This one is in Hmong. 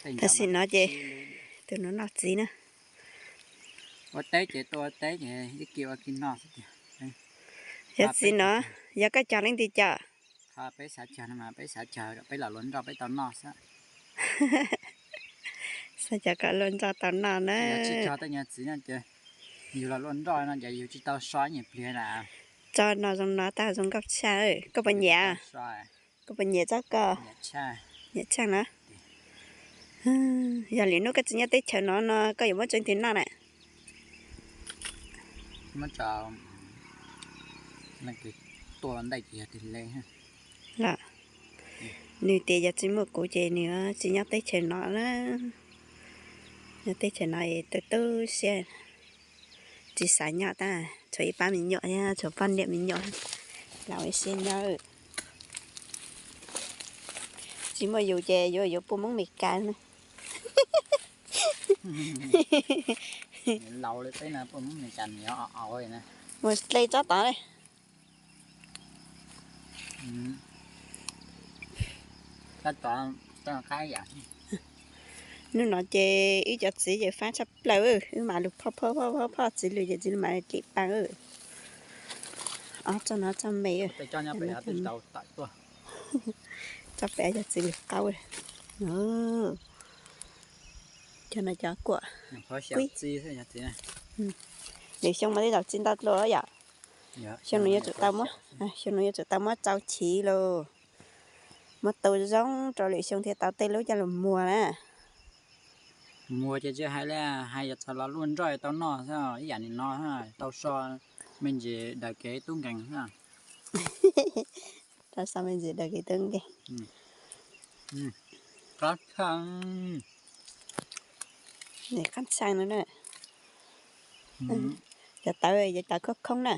Tam sim no ces tus no noj txiv na. Ua teb ces tuaj ua teb ces ib kis ua kis noj xwb tiag. Yog txiv no, yog koj cog leej twg cog? Qhov peb xav cog no mas peb xav cog kom peb los luag nroj peb tau noj xwb. Xav cog kom luag nroj tau noj na. Yog tsis cog tej nyuag txiv no ces yus los luag nroj no ces yus tsis tau so ib nyuag pliag na. Tso no zoo no tag zoo nkauj tshaj. Koj puas nyiam? Koj puas nyiam tsob ko? Nyiam tshaj na. Yog lwm hnub koj tsis nyob teb chaws no no koj yuav muab tso leej twg noj na? Muab tso leej twg tuaj ntej ces yog tus le. Los nws tias yog tsis muaj kuv ces nws tsis nyob teb chaws no na. Nyob teb chaws no tu tu siab, tsis xav nyob tag, tshuav ib pab me nyuam thiab tshuav poj niam me nyuam, lam ua siab nyob. Tsis muaj yus ces yuav yuav puj Hmoob Meskas na. Laus li peb no puj Hmoob Meskas nws yuav au au na. Mus dle tsob tod li. Hnub no ces wb cov txiv ces fab tshaj plaws, wb mam lug phoj phoj phoj phoj txiv lws ces txiv lws mam li dlim paa. Ob tsob no tsob me, tsob pem cov txiv lws qaub. Cov no cov kuam. Lwm xyoo mas tej zaum txi ntau dua yom. Xyoo no yuav tsum tau muab, xyoo no yuav tsum tau muab tsau chiv los muab tu zoo rau lwm xyoo thiaj tau tej lub coj los muag na. Muag ces tsis hais li, hais yog txog los luaj nroj tau noj xwb, ib yam nim no tau so me ntsis daws kev tub nkeeg xwb. Tau so me ntsis daws kev tub nkeeg. Qab tshaj. Qab tshaj no na. Cov tawv, cov tawv khoob khoob na.